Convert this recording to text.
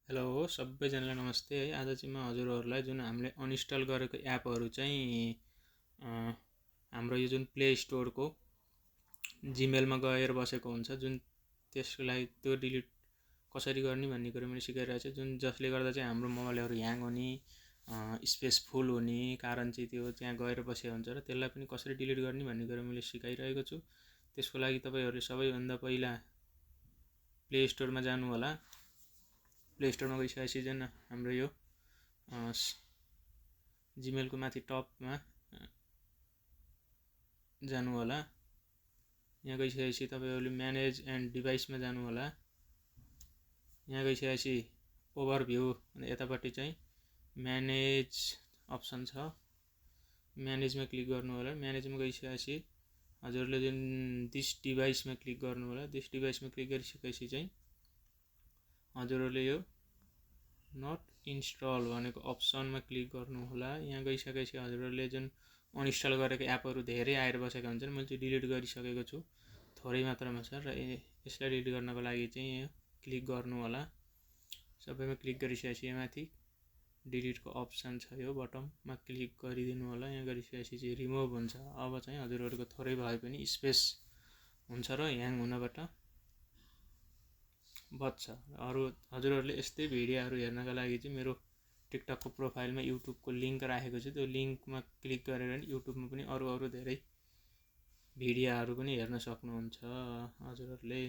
Hello सबैजनालाई नमस्ते है। आज चाहिँ म हजुरहरूलाई जुन हामीले अनइन्स्टल गरेको एपहरू चाहिँ हाम्रो यो जुन प्ले स्टोरको जिमेलमा गएर बसेको हुन्छ, जुन त्यसको लागि त्यो डिलिट कसरी गर्ने भन्ने कुरो मैले सिकाइरहेको छु। जुन जसले गर्दा चाहिँ हाम्रो मोबाइलहरू ह्याङ हुने, स्पेस फुल हुने कारण चाहिँ त्यो त्यहाँ गएर बसेको हुन्छ र त्यसलाई पनि कसरी डिलिट गर्ने भन्ने कुरो मैले सिकाइरहेको छु। त्यसको लागि तपाईँहरूले सबैभन्दा पहिला प्ले स्टोरमा जानु होला। प्ले स्टोरमा गइसकेपछि जुन हाम्रो यो जिमेलको माथि टपमा जानु होला। यहाँ गइसकेपछि तपाईँहरूले म्यानेज एन्ड डिभाइसमा जानु होला। यहाँ गइसकेपछि ओभरभ्यू यतापट्टि चाहिँ म्यानेज अप्सन छ, म्यानेजमा क्लिक गर्नु होला। म्यानेजमा गइसकेपछि हजुरले जुन दिस डिभाइसमा क्लिक गर्नु होला। दिस डिभाइसमा क्लिक गरिसकेपछि चाहिँ हजुरहरूले यो नट इन्स्टल भनेको अप्सनमा क्लिक गर्नु होला। यहाँ गइसकेपछि हजुरहरूले जुन अनइन्स्टल गरेको एपहरू धेरै आएर बसेका हुन्छन्, मैले चाहिँ डिलिट गरिसकेको छु, थोरै मात्रामा छ र यसलाई डिलिट गर्नको लागि चाहिँ यो क्लिक गर्नु होला। सबैमा क्लिक गरिसकेपछि यहाँ माथि डिलिटको अप्सन छ, यो बटममा क्लिक गरिदिनु होला। यहाँ गरिसकेपछि चाहिँ रिमुभ हुन्छ। अब चाहिँ हजुरहरूको थोरै भए पनि स्पेस हुन्छ र ह्याङ हुनबाट बच्छ। अरू हजुरहरूले यस्तै भिडियोहरू हेर्नका लागि चाहिँ मेरो टिकटकको प्रोफाइलमा युट्युबको लिङ्क राखेको छु। त्यो लिङ्कमा क्लिक गरेर युट्युबमा पनि अरू धेरै भिडियोहरू पनि हेर्न सक्नुहुन्छ हजुरहरूले।